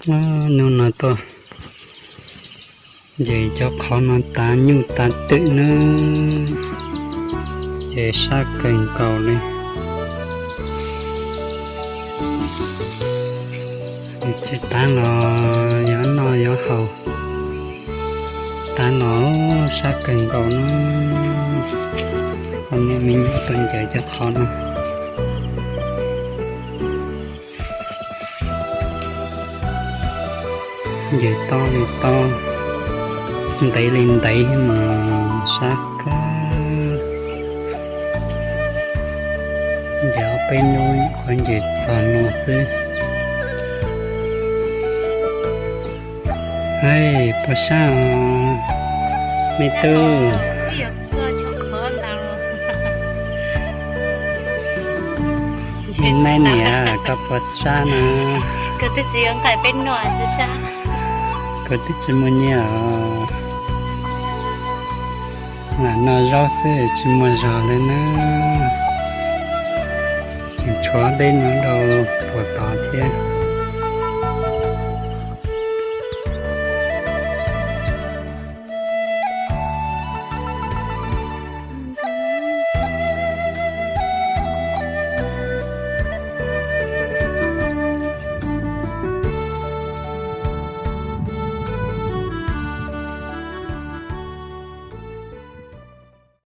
Hnub no tuaj ncaws cov qhov no tas nyuj tas twm na, ces sab kawg nkaus li. Tsis tas los yuav noj yuav haus, tas los sab kawg nkaus na. Ho niam me nyuam tuaj ncaws cov qhov no. Ncaws tob li tob, ntev li ntev mas sab kawg. Ncaws ob peb hnub qhuav ncaws txog no xwb. Hais puas sab os me tub? Me niam, koj puas sab na? Kuv twb tsis muaj nyiaj os. Lam noj zaub xwb tsis muaj zog li na. Tseem tshuav dej no rau puag tod thiab.